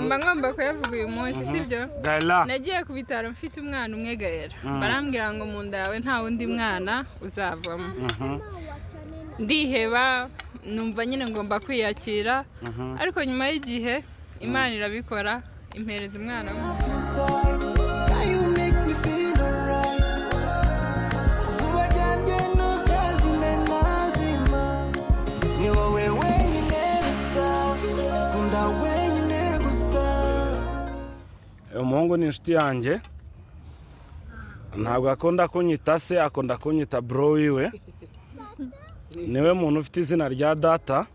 Mba ngomba kuyavuga uyu munsi, sibyo? Gaela. Nagiye ku bitaro mfite umwana umwe, Gaela, barambwira ngo mu nda yawe nta wundi mwana uzavamo. Ndiheba, numva nyine ngomba kwiyakira, ariko nyuma y'igihe Imana irabikora, impereza umwana w'umuhungu. Yeah, you make me feel alright. Zuba ryanjye ntukazime nazima. Ni wowe wenyine gusa, nkunda wenyine gusa. Umuhungu ni inshuti yanjye, ntabwo akunda kunyita se, akunda kunyita bro wiwe. Niwe muntu ufite izina rya data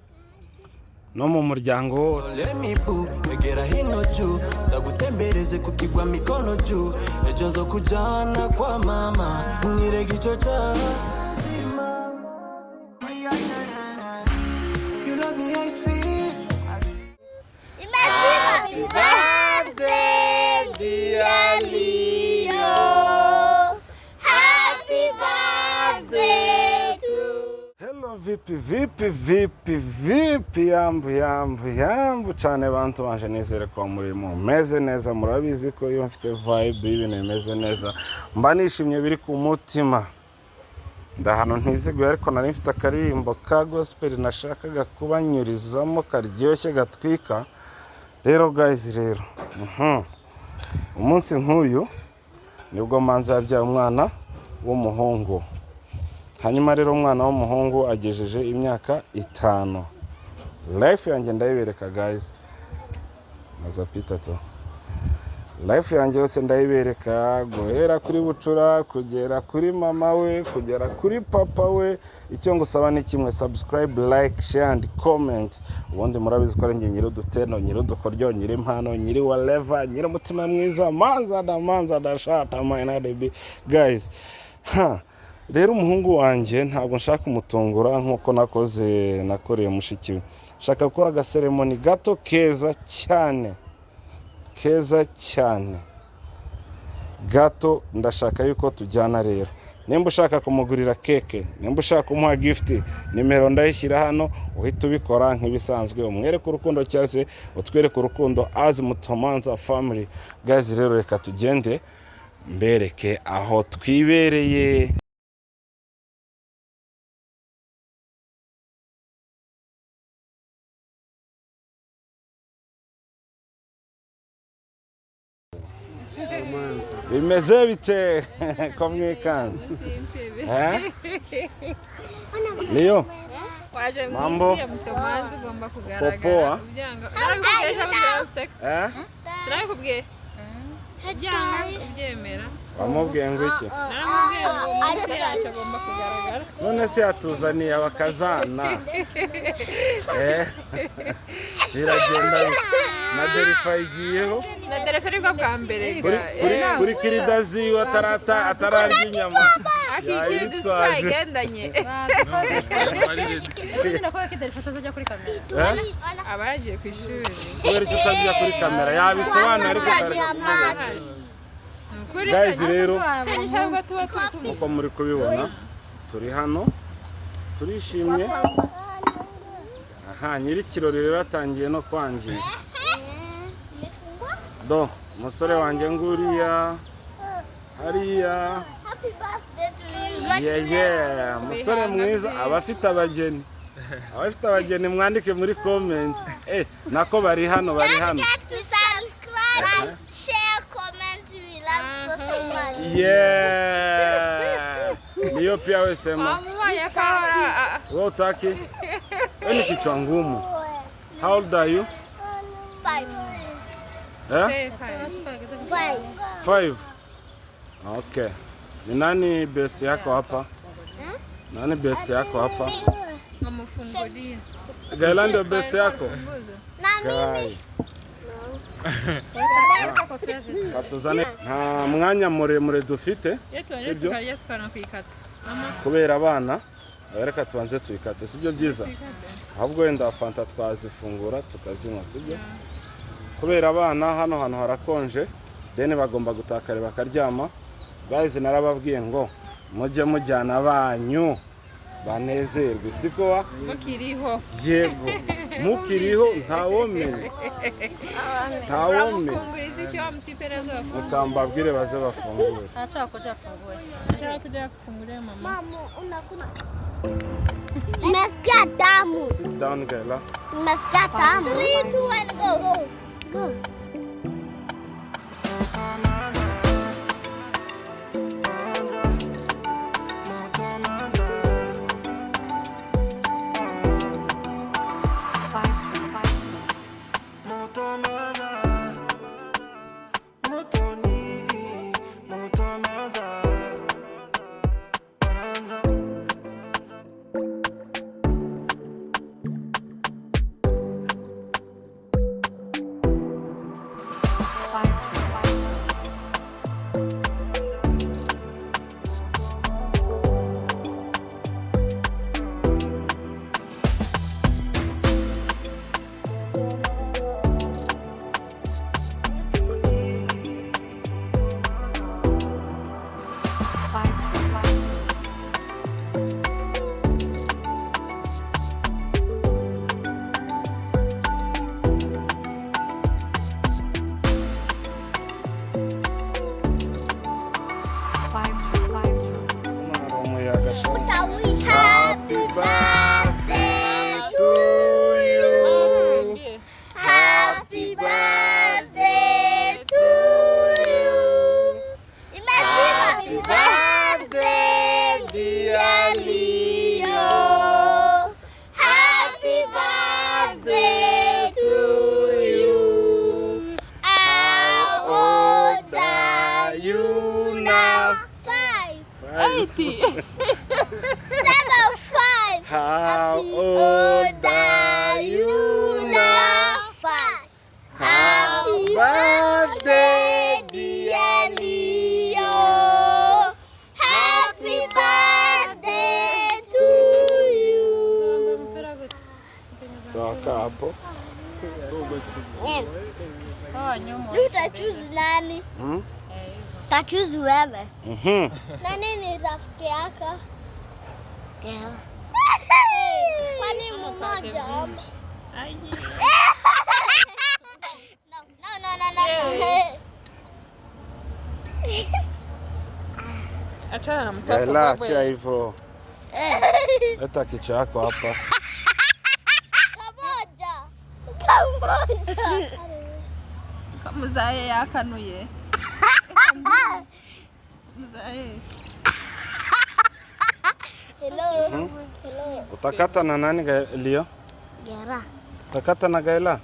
no mu muryango wose. Let me boo, egera hino juu, ndagutembereze ku kigwa mikono juu, ejo nzokujana kwa mama, nirege ico cyazima. You love me, I see. Happy birthday, dear Leo. Happy birthday to Hello, vipi vipi vipi vipi, yambu yambu yambu cyane bantu banje, nizere ko muri mumeze neza. Murabizi ko iyo mfite vibe y'ibintu bimeze neza mba nishimye, biri ku mutima. Ndahano ntiziguye, ariko nari mfite akaririmbo ka gospel nashakaga kubanyurizamo karyoshye gatwika. Rero guys, rero umunsi nk'uyu nibwo Manzi yabyaye umwana w'umuhungu. Hanyuma rero umwana w'umuhungu agejeje imyaka 5. Life yanjye ndayibereka guys, maza pita to life yanjye yose ndayibereka, guhera kuri bucura kugera kuri mama we kugera kuri papa we. Icyo ngusaba ni kimwe: subscribe, like, share and comment. Ubundi murabizi ko ari njye nyiri uduteno, nyiri udukoryo, nyiri impano, nyiri whatever, nyiri umutima mwiza, manza da manza da shata my guys. Ha, rero umuhungu wanjye ntabwo nshaka kumutungura nk'uko nakoze nakoreye mushiki we. Nshaka gukora agaceremony gato keza cyane, keza cyane gato. Ndashaka yuko tujyana. Rero nimba ushaka kumugurira cake, nimba ushaka kumuha gift, nimero ndayishyira hano, uhita ubikora nk'ibisanzwe, umwereke urukundo cyangwa se utwereke urukundo as Mutomanza family. Guys, rero reka tugende mbereke aho twibereye. Bimeze bite ko mwikanze? Eh? Niyo Waje mu Mambo. isi ya Mutomanza ugomba kugaragara. Popoa. Ubyanga narabikubwiye ejo bundi, nseka. Eh? Sinabikubwiye, ubyanga ubyemera. Wamubwiye ngo iki? Naramubwiye ngo mu isi yacu agomba kugaragara. None se yatuzaniye abakazana, eh? Biragenda bite? Na derifa igiyeho. Na telefone nibwo bwa mbere. Kuri kirida ziwe atarata atararya inyama. Akikiri Yayitwaje. twagendanye. Ese nyine kubera ko telefone atazajya kuri kamera? Eh? Aba yagiye ku ishuri. Kubera icyo utajya kuri kamera yabisobanura, ariko ukareka kumubona. Ni ukuri. Guys, rero cyangwa tuba turi kumwe. Nk'uko muri kubibona turi hano, turishimye. Aha nyir'ikirori rero atangiye no kwangiza. Do umusore wanjye nguriya hariya. Happy birthday to you. Yeye umusore mwiza, aba afite abageni, abafite abageni mwandike muri comment. Eh, nako bari hano, bari hano. Get to subscribe, share, comment. We love so so much. Yeah, niyo pia we sema. Wamubaye akahora. Wewe utaki, wewe ni kichwa ngumu. How old are you? 5. Eh? 5. 5. Okay. Ni nani besi yako hapa? Nani besi yako hapa? Wamufungulie. Gaila ndio besi yako? Na mimi. Guy. Katuzane, nta mwanya muremure dufite. Iyo tubanje Sibyo? tukarya tukanakuyikata mama. Kubera abana, reka tubanze tuyikate, sibyo byiza? Tuyikate. Ahubwo wenda fanta twazifungura tukazinywa, sibyo? Kubera abana, hano hantu harakonje, then bagomba gutakara bakaryama. Guys, narababwiye ngo mujye mujyana abanyu banezerwe, siko wa? Mukiriho. Yego. Mukiriho ntawomenya, ntawomenya. Uramufunguriza icyo wa mutipe nazo bafungura. Reka mbabwire baze bafungure. Anataka kuja afungue. Ushaka kuja kufungulia mama. Mama, unakula. Nimesikia tamu. Sit down, Gaila. Nimesikia tamu. 3, 2, 1, go. Go. Hari umuyaga sha. Utawish. Happy birthday to you. Twimbie. Happy birthday to you. Imagine happy birthday, dear Leo. Happy birthday to you. How old are you now? 5. 80. 7, 5. How old are you now? 5. Happy birthday, dear Leo. Happy birthday to you. Sawa, kaa hapo. Utachoose nani? Hmm? Utachoose wewe. Nani ni rafiki yako? Kwani mmoja ama? Ai. No, no, no, no, no. Achana na mtoto. Gaila, Babu. achia hivyo. Leta kichwa yako hapa. Kamoja. Kamoja. Muzaye yakanuye. Muzaye. Hello. Hello. Utakata na nani Leo? Gera. Utakata na Gaila?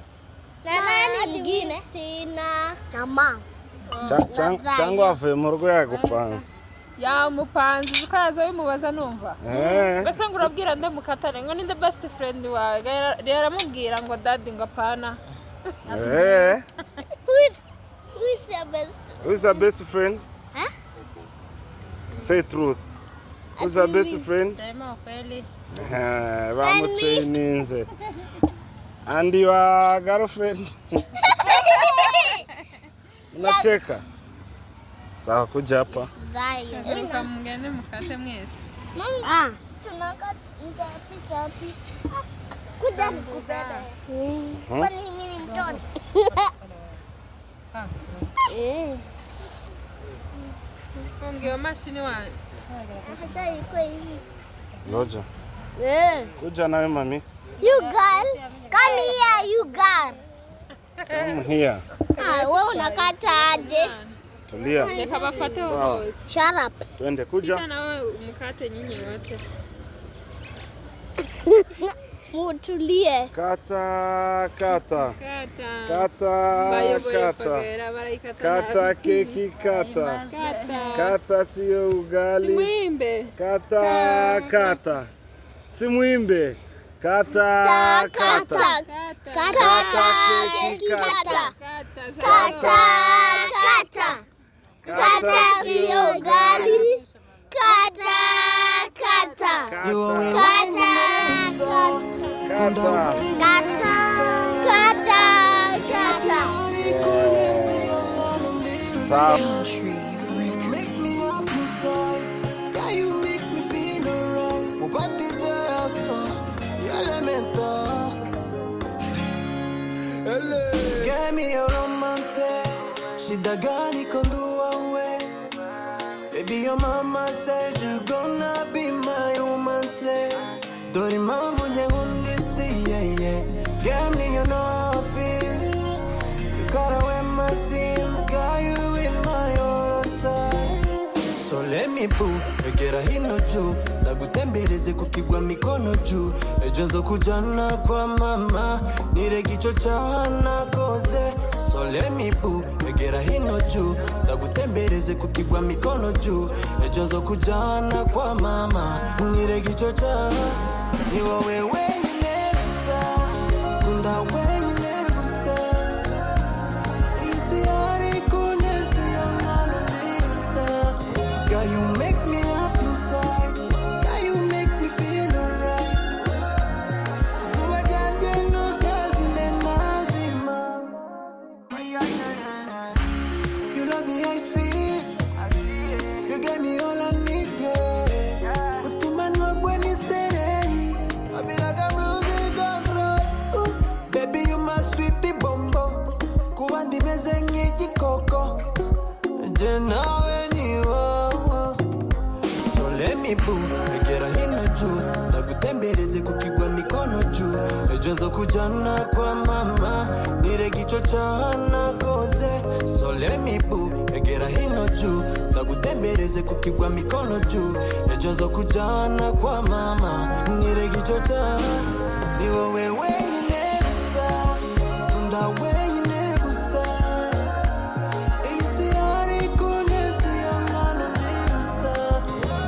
Na nani mwingine? Sina. Na mama. Cyangwa avuye mu rugo yagupanze. Yamupanze uzi ko yaza bimubaza numva. Eh. Mbese ngo urabwira nde mukatane ngo ninde best friend wawe. Gaila rero aramubwira ngo daddy ngo apana. Eh. Who is your best? Who's your best friend? Huh? Say truth. Who's your best friend? Sema ukweli. Eh, bamutraininze. And your girlfriend? Unacheka? Sawa, kuja hapa. Reka mugende mukate mwese. Ah. Tunaka nitapita wapi? Kuja nikubebe. Kwani mimi ni mtoto? Eh. Funga iyo mashini wanjye. Hata iko hivi. Ngoja. Eh. Kuja nawe mami. You girl, come here you girl. Come here. Ah, wewe unakata aje? Tulia. Reka bafate Sawa. bose. Shut up. Twende Pita kuja. nawe umukate nyinyi wote. Mutulie. Kata kata. Kata. Kata Bayoboye kata. pagera barayikata Kata nabi. keki kata. Kata. Kata sio ugali. Simwimbe. Kata kata. Simwimbe. Kata kata. Kata. Kata. Kata keki keki kata. Kata. Kata kata. Kata sio ugali. Kata kata. Kata Kata kata. kata. Kata kata kata. Sawa. Make me up inside. Yeah, you make me feel alright. Mubati de aso, elemento. me your romance. Shida gani kondua we? Baby, your mama said you gonna be my woman. Say, dore impamvu njye nkunda isi, yeah, yeah. Girl, you know how I feel. You got away my sins, got you in my other side. So let me boo, egera hino juu, ndagutembereze ku kigwa mikono juu, ejo nzokujana kwa mama, nirega ico caha nakoze. So let me boo, egera hino juu, ndagutembereze ku kigwa mikono juu, ejo nzokujana kwa mama, nirega ico caha, ni wowe wenyine gusa, kunda wenyine gusa. Isi hari kuneza iyo mwana ndi gusa. Girl, you make me happy inside. Girl, you make me feel alright. Zuba ryanjye ntukazime nazima. You love me, I see it. You gave me all I need, yeah. Utuma ntwagwe n'isereri. I feel like I'm losing control. Ooh, baby, you my sweetie bombo. Kuba ndimeze nk'igikoko. Njye nawe ni wowe. So let me boo, egera hino juu, ndagutembereze ku kigwa mikono juu, ejo nzokujana kwa mama, nirega ico caha nakoze. So let me boo, egera hino juu, ndagutembereze ku kigwa mikono juu, ejo nzokujana kwa mama, nirega ico caha, ni wowe wenyine gusa, kunda wenyine gusa. Isi hari kuneza iyo mwana ndi gusa.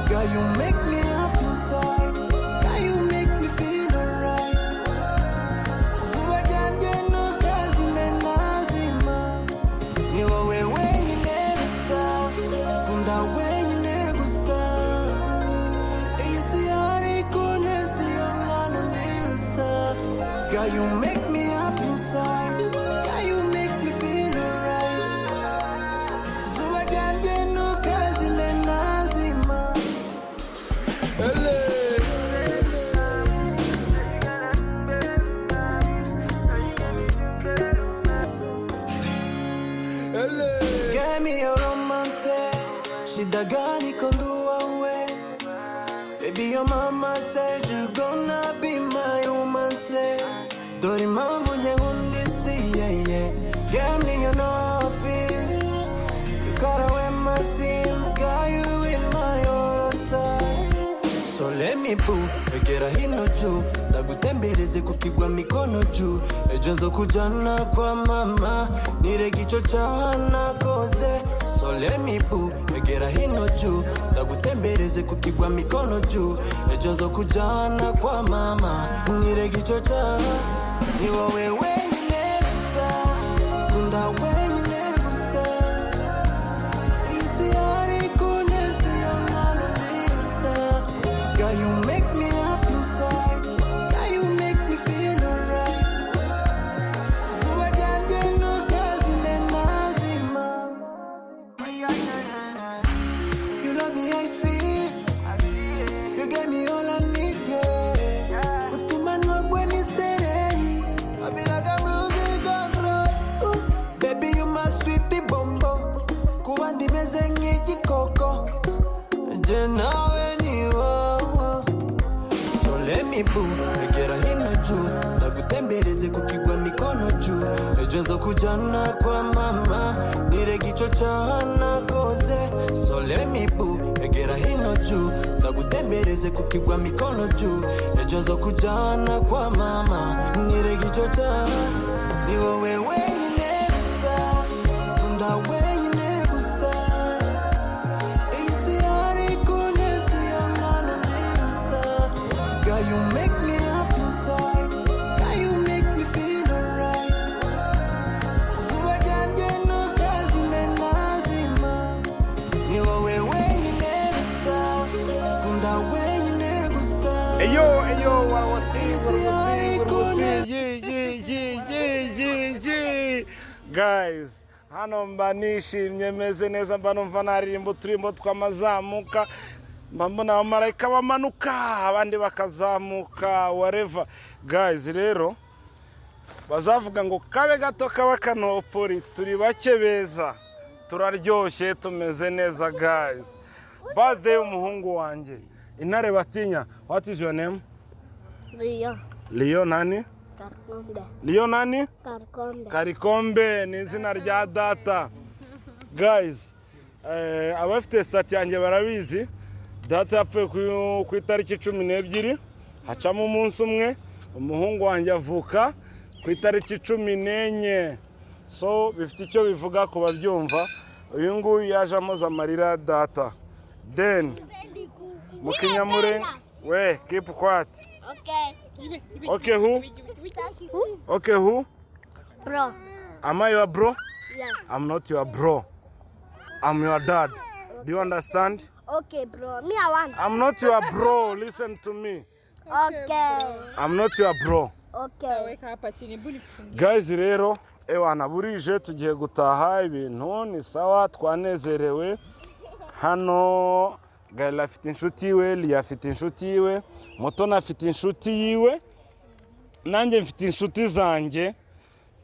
Girl, you make me happy inside. Girl, you make me feel alright. Zuba ryanjye ntukazime nazima. Ni wowe wenyine gusa. Kunda wenyine gusa. Isi hari kuneza iyo mwana ndi gusa. Girl, you make me happy inside. Girl, you make me feel alright. Zuba ryanjye ntukazime nazima. Ele. Give me your romance. Shida gani kondua we? Baby, your mama said you gonna be my woman. Say, dore impamvu njye nkunda isi, yeah, yeah. Girl, you know how I feel. You got away my sins, got you in my other side. So let me boo, egera hino juu, ndagutembereze ku kigwa mikono juu, ejo nzokujana kwa mama, nirega ico caha nakoze. So let me boo, egera hino juu, ndagutembereze ku kigwa mikono juu, ejo nzokujana kwa mama, nirega ico caha, ni wowe wenyine gusa, kunda wenyine gusa. Isi hari kuneza iyo mwana ndi gusa. Girl, you make me happy inside. Girl, you make me feel alright. Zuba ryanjye ntukazime nazima. You love me, I see it. You gave me all I need, yeah. Utuma ntwagwe n'isereri. I feel like I'm losing control. Ooh, baby, you my sweetie bombo. Kuba ndimeze nk'igikoko. Njye nawe ni wowe. So let me boo, egera hino juu, ndagutembereze ku kigwa mikono juu, ejo nzokujana kwa mama, nirega ico caha nakoze. So let me boo, egera hino juu, ndagutembereze ku kigwa mikono juu, ejo nzokujana kwa mama, nirega ico caha, ni wowe wenyine gusa, kunda wenyine gusa. Isi hari kuneza iyo mwana ndi gusa. Girl, you make me happy inside. Girl, you make me feel alright. Zuba ryanjye ntukazime nazima. Ni wowe wenyine gusa. Kunda wenyine gusa. Eyo, eyo, warawasi, warawasi, warawasi, ye, ye, ye, ye, ye, ye. Guys, hano mba nishimye meze neza, mba numva naririmba uturimbo tw'amazamuka, mba mbona abamarayika bamanuka abandi bakazamuka, whatever. Guys, rero Bazavuga ngo kabe gato kaba kanopfuri. Turi bake beza, turaryoshye, tumeze neza. Guys, birthday y'umuhungu wanjye, intare batinya. What is your name? Leo. Leo nani? Karkombe. Leo nani? Karkombe. Karikombe ni izina rya data. Guys, abafite status yanjye barabizi, data yapfuye ku itariki 12, hacamo umunsi umwe umuhungu wanjye avuka ku itariki 14. So bifite icyo bivuga ku babyumva. Uyu nguyu yaje amoza amarira ya data. Then mu Kinyamure we, keep quiet. Okay. Okay, who? Okay, who? Bro. Am I your bro? Yeah. I'm not your bro. I'm your dad. Do you understand? Okay, bro. Me, I want. I'm not your bro. Listen to me. Okay. I'm not your bro. Okay. Weka hapa chini buli. Guys, rero ewana burije, tugiye gutaha, ibintu ni sawa, twanezerewe hano. Gaila afite inshuti yiwe, Liya afite inshuti yiwe, Mutoni afite inshuti yiwe, nanjye mfite inshuti zanjye.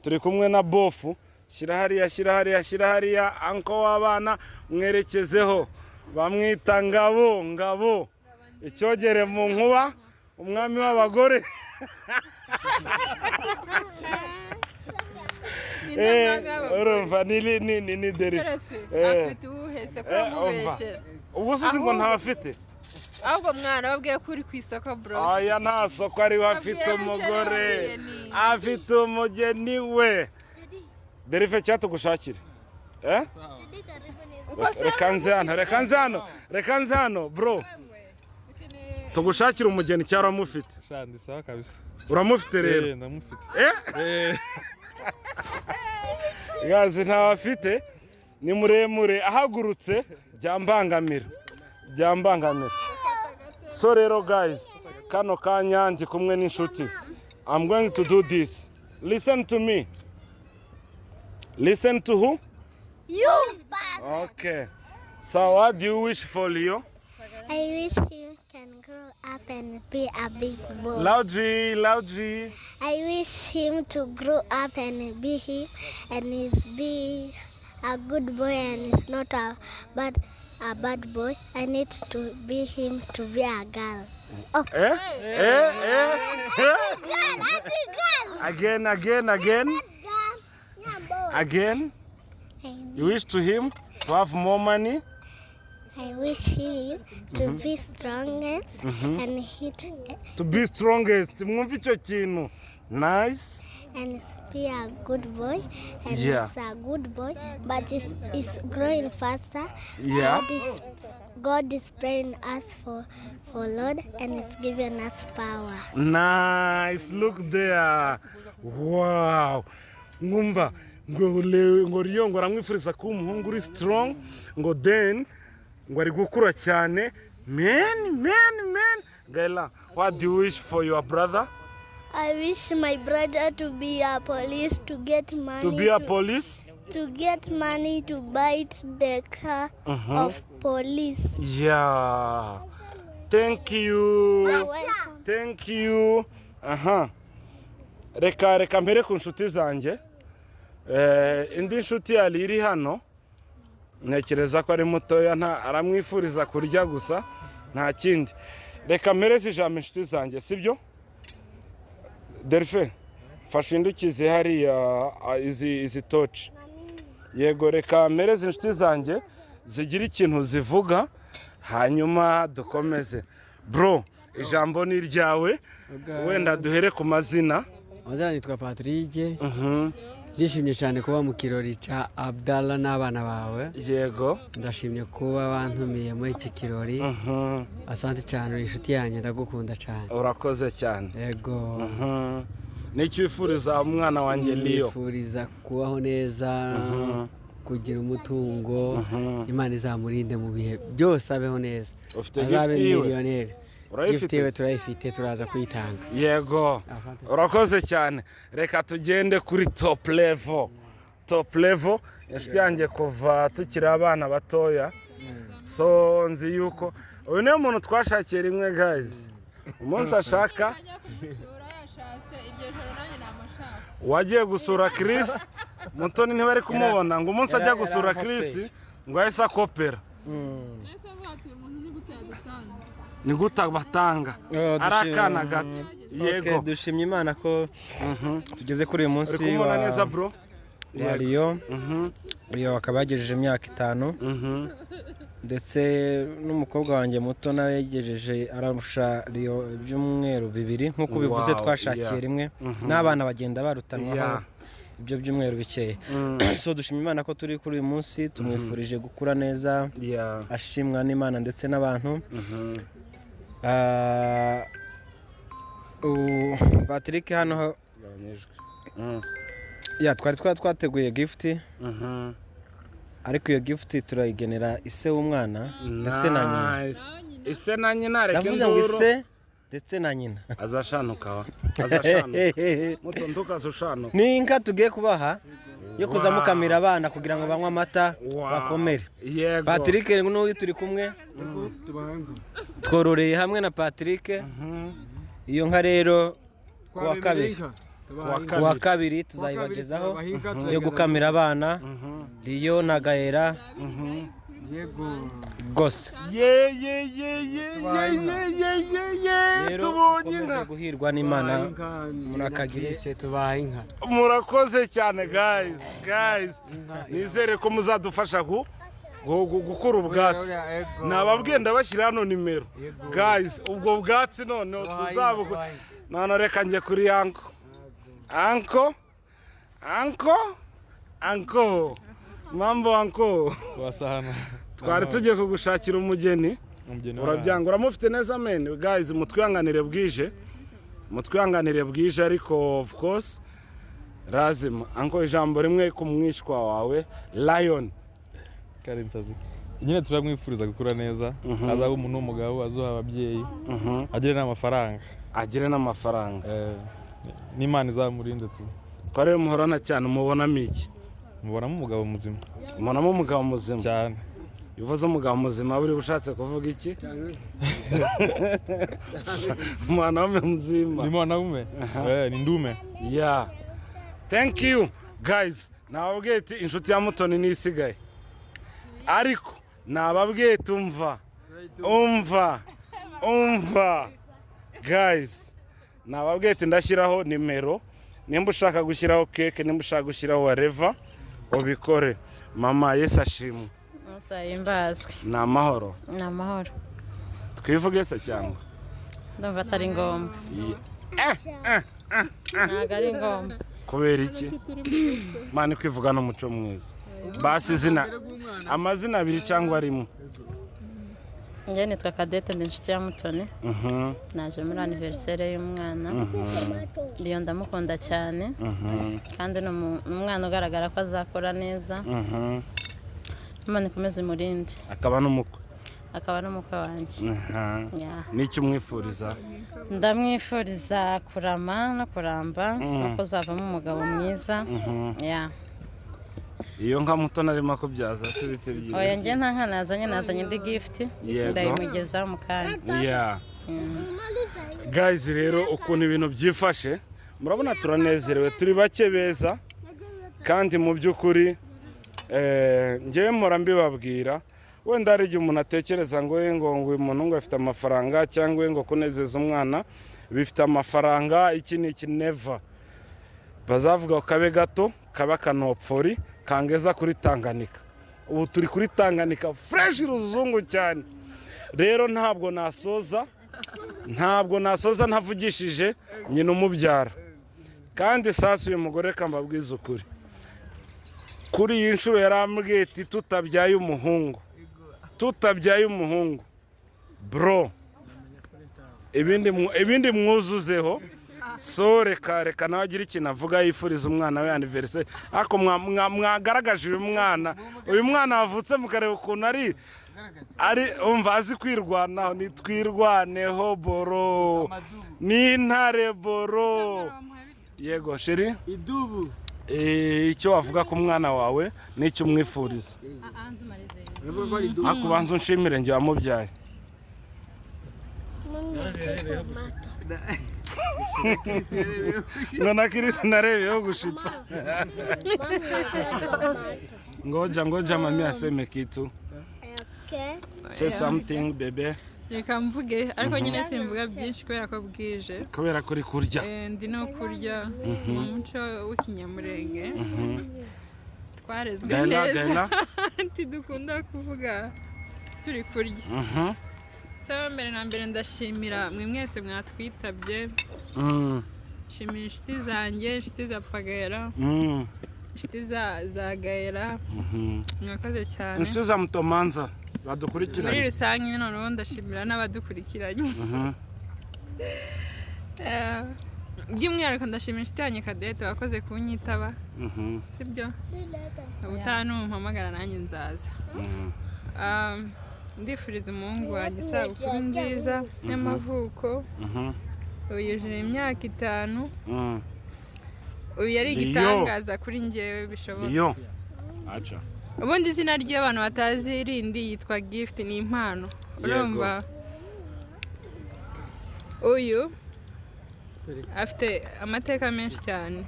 Turi kumwe na bofu. Shyira hariya, shyira hariya, shyira hariya. Uncle w'abana mwerekezeho, bamwita Ngabo. Ngabo icyogere mu nkuba, umwami w'abagore. Urumva ni derife. Afite uwuhese ko uramubeshyera? Ubu se uzi ngo ntafite? Ahubwo mwana, babwira ko uri ku isoko, bro. Aya nta soko ariwe, afite Babwira umugore. Umugeni. Afite umugeni we. Derife, cyatugushakire, eh. Reka nze hano, reka nze hano, reka nze hano, bro. Tugushakire umugeni cyangwa uramufite? Sha, ndi sawa kabisa. Uramufite rero? Eh, ndamufite. Eh. Eh. Gazi ntawe afite, ni muremure, ahagurutse byambangamira, byambangamira. So rero guys, kano kanya ndi kumwe n'inshuti. I'm going to do this. Listen to me. Listen to who? You. Okay, so what do you wish for Leo? I wish you can grow up and be a big boy. Loudly, loudly. I wish him to grow up and be him and is be a good boy and is not a bad boy. I need to be him to be a girl. Oh. Eh eh eh eh. Girl, a girl. Again, again, again. Girl. Yeah, boy. Again. You wish to him to have more money? I wish him to be strongest and hit To be strongest. Mwumve icyo kintu. Nice. And be a good boy and is a good boy, but it's growing faster. God is praying us for Lord and is giving us power. Nice. Look there. Wow. Ngumva ngo ngo Riyo ngo aramwifuriza kuba umuhungu uri strong, ngo then ngo ari gukura cyane. Man, man, man. Gaila, what do you wish for your brother? I wish my brother to be a police to get money. To be a police? To get money to buy the car of police. Yeah. Thank you. Welcome. Thank you. Aha. Reka mpere ku nshuti zanjye. Indi nshuti yari iri hano, ntekereza ko ari mutoya, nta aramwifuriza kurya gusa, nta kindi. Reka mpereze ijambo inshuti zanjye, sibyo? Delphin, fasha indukize hariya izi toci. Yego, reka mpereze inshuti zanjye zigira ikintu zivuga, hanyuma dukomeze. Bro, ijambo ni iryawe. Wenda duhere ku mazina. Amazina nitwa Patrick. Ndishimye cyane kuba mu kirori cya Abdallah n'abana bawe. Ndashimye kuba wantumiye muri iki kirori. Asante cyane, uri inshuti yanjye, ndagukunda cyane. Urakoze cyane. Yego. N'icyo wifuriza umwana wanjye Leo? Nifuriza kubaho neza, kugira umutungo, Imana izamurinde mu bihe byose, abeho neza. Ufite Azabe gift yiwe? miliyoneri. Urayifite? Gift yiwe turayifite, turaza kuyitanga. Yego. Asante. Urakoze cyane. Reka tugende kuri top level. Top level, inshuti yanjye kuva tukiri abana batoya. So nzi yuko uyu niwe muntu twashakiye rimwe, guys, umunsi ashaka Ajya kumusura yashatse, iryo joro nanjye namushaka. Wagiye gusura Chris, Mutoni ntibari kumubona, ngo umunsi ajya gusura Chris ngo ahise akopera. Ni gute batanga ari akana gato? Yego. Dushimye Imana ko tugeze kuri uyu munsi. Uri kumubona neza, bro? Wa Riyo. Riyo akaba yagejeje imyaka 5, ndetse n'umukobwa wanjye muto nawe yagejeje, ararusha Riyo ibyumweru 2, nk'uko bivuze. Twashakiye rimwe n'abana bagenda barutanwaho ibyo byumweru bikeya. So dushima Imana ko turi kuri uyu munsi. Tumwifurije gukura neza, ashimwa n'Imana ndetse n'abantu. Patrick hano ya twari twateguye gift, ariko iyo gift turayigenera ise w'umwana ndetse na nyina. Ise na nyina, reka. Ndavuze ngo ise ndetse na nyina. Azashanuka wa, azashanuka muto, ntukaze ushanuka. Ni inka tugiye kubaha yo kuza mukamira abana kugira ngo banywe amata bakomere. Patrick n'uyu turi kumwe, twororeye hamwe na Patrick. Iyo nka rero kuwa kabiri tuzayibagezaho yo gukamira abana Riyo na Gaera rwose. Ye ye ye ye ye ye ye ye! Tubonye inka. Guhirwa n'Imana, murakagire. Tubaha inka. Murakoze cyane, guys. Guys, nizere ko muzadufasha gukura ubwatsi. Nababwiye, ndabashyira hano nimero, guys. Ubwo bwatsi noneho tuzabukura. None reka njye kuri uncle. Uncle, uncle, uncle, mambo uncle? Twari tugiye kugushakira umugeni, urabyanga, uramufite neza men. Guys, mutwihanganire bwije, mutwihanganire bwije, ariko of course lazima. Uncle, ijambo rimwe ku mwishwa wawe Lion. Nyine turamwifuriza gukura neza, azaba umuntu w'umugabo, azuha ababyeyi, agire n'amafaranga. Agire n'amafaranga. N'Imana izamurinde tu. Ko ariwe muhorana cyane, umubonamo iki? Mubonamo umugabo muzima. Mubonamo umugabo muzima. Cyane. Iyo uvuze umugabo muzima, buri ushatse kuvuga iki? Mwanaume mzima. Ni mwanaume, ni ndume. Yeah, thank you guys. Nababwiye ati inshuti ya Mutoni nisigaye, ariko nababwiye ati umva, umva, umva guys, nababwiye ati ndashyiraho nimero, nimba ushaka gushyiraho cake, nimba ushaka gushyiraho whatever, ubikore. Mama, Yesu ashimwe. Himbazwe. Ni amahoro? Ni amahoro. Twivuge se cyangwa? Ndumva atari ngombwa. Ntabwo ari ngombwa. Kubera iki? Mani, kwivuga n'umuco mwiza. Basi izina, amazina abiri cyangwa rimwe. Njye nitwa Kadete, ndi inshuti ya Mutoni. Naje muri anniversaire y'umwana Riyo. Ndamukunda cyane kandi ni umwana ugaragara ko azakora neza. Imana ikomeze imurinde. Akaba n'umukwe. Akaba n'umukwe wanjye. N'icyo umwifuriza? Ndamwifuriza kurama no kuramba no kuzavamo umugabo mwiza. Iyo nka Mutoni arimo akubyaza se, bite byiza? Oya, njye nta nka nazanye, nazanye indi gift, ndayimugezaho mu kanya. Guys, rero ukuntu ibintu byifashe murabona, turanezerewe, turi bake beza, kandi mu by'ukuri ngewe mpora mbibabwira, wenda hari igihe umuntu atekereza ngo ngo uyu muntu ngo afite amafaranga, cyangwa ngo kunezeza umwana bifite amafaranga, iki ni iki. Never. Bazavuga kabe gato kaba akanopfori kangeza kuri Tanganika. Ubu turi kuri Tanganika fresh, ruzungu cyane. Rero ntabwo nasoza ntavugishije nyina umubyara. Kandi sasa uyu mugore, kambabwiza ukuri, kuri iyi nshuro yarambwiye ati tutabyaye umuhungu, tutabyaye umuhungu bro, ibindi mwuzuzeho. So reka, reka nawe agire ikintu avuga, yifuriza umwana we anniversaire. Ariko mwagaragaje uyu mwana, uyu mwana wavutse, mukareba ukuntu ari umva azi kwirwanaho. Nitwirwaneho bro, ni intare bro. Yego chérie. Idubu. Icyo wavuga ku mwana wawe n'icyo umwifuriza? Ariko ubanza unshimire njye wamubyaye. Ngo na Chris narebeyeho gushitsa. Ngoja, ngoja mami aseme kitu. Okay. Say something, bebe. Reka mvuge, ariko nyine simvuga byinshi kubera ko bwije. Kubera ko uri kurya. Ndi no kurya. Mu muco w'Ikinyamurenge twarezwe Gaela, neza. Gaela. Ntidukunda kuvuga turi kurya. Saba mbere na mbere ndashimira mwe mwese mwatwitabye. Nshimira inshuti zanjye, inshuti za Pagera, inshuti za Gaela. Mwakoze cyane. Inshuti za Mutomanza badukurikiranye. Muri rusange noneho ndashimira n'abadukurikiranye. By'umwihariko ndashimira inshuti yanjye Cadette wakoze kunyitaba. Sibyo? Ubutaha numpamagara nanjye nzaza. Ndifuriza umuhungu wanjye isabukuru nziza y'amavuko. Ubu yujuje imyaka 5. Ubu yari igitangaza kuri njyewe bishoboka. Iyo. Acha. Ubundi izina ry'abantu batazi rindi yitwa Gift, ni impano. Urumva? Uyu afite amateka menshi cyane.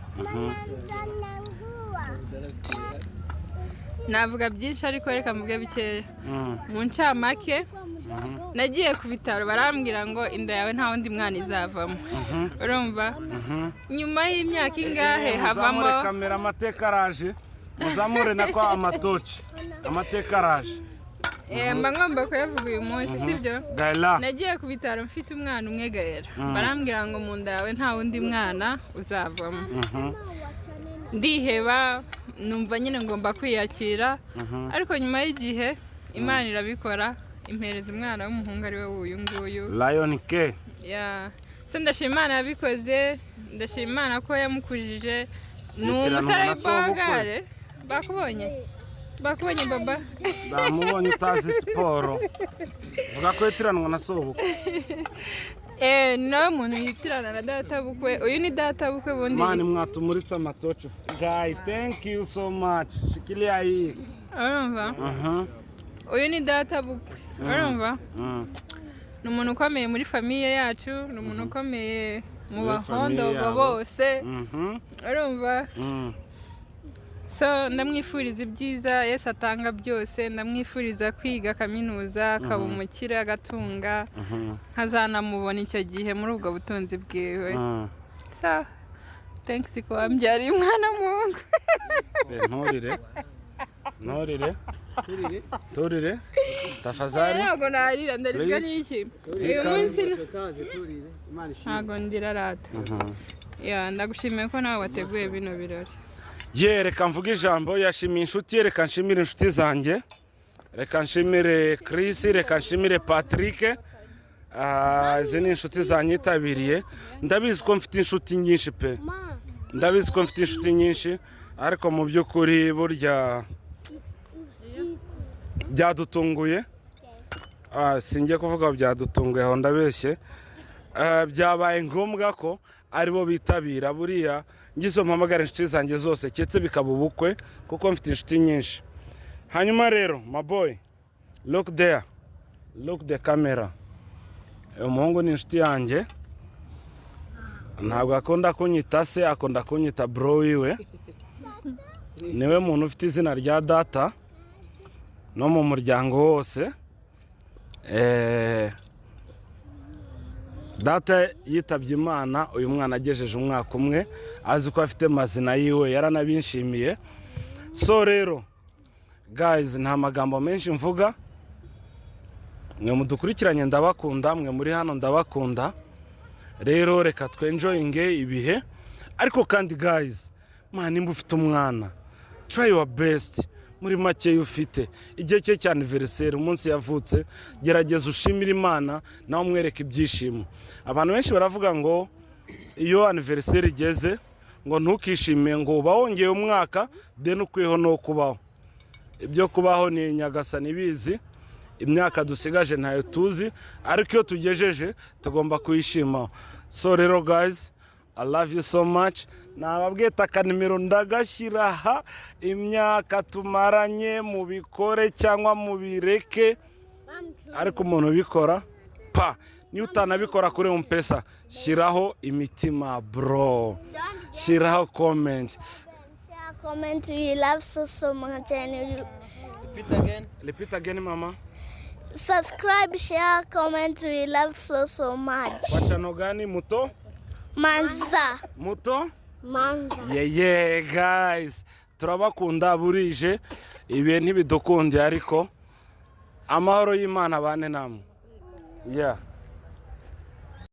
Navuga byinshi ariko reka mvuge bikeya. Mu ncamake nagiye ku bitaro barambwira ngo inda yawe nta wundi mwana izavamo. Urumva? Nyuma y'imyaka ingahe havamo. Muzamure kamera, amateka araje. Muzamure nako amatoci. Amateka araje. Mba ngomba kuyavuga uyu munsi, sibyo? Gaela. Nagiye ku bitaro mfite umwana umwe Gaela. Barambwira ngo mu nda yawe nta wundi mwana uzavamo. Ndiheba, numva nyine ngomba kwiyakira. Ariko nyuma y'igihe Imana irabikora, impereza umwana w'umuhungu ari we uyu nguyu. Lion K. Yeah. So ndashima Imana yabikoze, ndashima Imana ko yamukujije. Ni umusore w'ibogare. Bakubonye? Bakubonye baba? Ndamubonye utazi siporo. Vuga ko yitiranwa na sobukwe. Nawe muntu yitirana na data bukwe. Uyu ni data bukwe bundi. Mani mwatumuritse amatoci. Guy, thank you so much. Shikilia hii. Urumva? Uyu ni data bukwe. Urumva? Ni umuntu ukomeye muri famiye yacu, ni umuntu ukomeye mu bahondogo bose. Urumva? So ndamwifuriza ibyiza Yesu atanga byose, ndamwifuriza kwiga kaminuza, akaba umukire, agatunga, nkazanamubona icyo gihe muri ubwo butunzi bwiwe. So thanks ko wambyariye umwana w'umuhungu. Nturire. Nturire. Turire. Tafazari. Ntabwo narira, ndarizwa n'iki? Uyu munsi ntabwo ndira rata. Ndagushimiye ko nawe wateguye bino birori. Ye, reka mvuge ijambo. Yashimiye inshuti ye, reka nshimire inshuti zanjye, reka nshimire Chris, reka nshimire Patrick. Izi ni inshuti zanyitabiriye. Ndabizi ko mfite inshuti nyinshi pe, ndabizi ko mfite inshuti nyinshi, ariko mu by'ukuri burya byadutunguye. Singiye kuvuga byadutunguye aho ndabeshye. Byabaye ngombwa ko aribo bitabira. Buriya ngizo mpamagara inshuti zanjye zose keretse bikaba ubukwe, kuko mfite inshuti nyinshi. Hanyuma rero my boy, look there, look the camera. Umuhungu ni inshuti yanjye, ntabwo akunda kunyita se, akunda kunyita bro wiwe. Niwe muntu ufite izina rya data no mu muryango wose. Data yitabye Imana uyu mwana agejeje umwaka umwe, azi ko afite mazina yiwe, yaranabinshimiye. So rero guys, nta magambo menshi mvuga. Mwe mudukurikiranye ndabakunda, mwe muri hano ndabakunda. Rero reka twenjoyinge ibihe. Ariko kandi guys, man, nimba ufite umwana, try your best. Muri make ufite igihe cye cya anniversaire, umunsi yavutse, gerageza ushimire Imana nawe umwereke ibyishimo. Abantu benshi baravuga ngo iyo anniversaire igeze ngo ntukishime, ngo uba wongeye umwaka, then ukwiho no kubaho. Ibyo kubaho ni Nyagasani bizi, imyaka dusigaje ntayo tuzi, ariko iyo tugejeje tugomba kuyishimaho. So rero guys, I love you so much. Nababwiye akanimero ndagashyira aha, imyaka tumaranye mubikore cyangwa mubireke, ariko umuntu ubikora pa, niyo utanabikora kuri M-Pesa, Shyiraho imitima, bro, shyiraho comment. Share, comment. We love so so much and you Repeat again. Repeat again, mama. Subscribe, share, comment. We love so so much. Kwa channel gani, Muto? Manza. Muto. Manza. Yeah, guys, turabakunda. Burije, ibihe ntibidukundiye, ariko amahoro y'Imana bane namwe, yeah.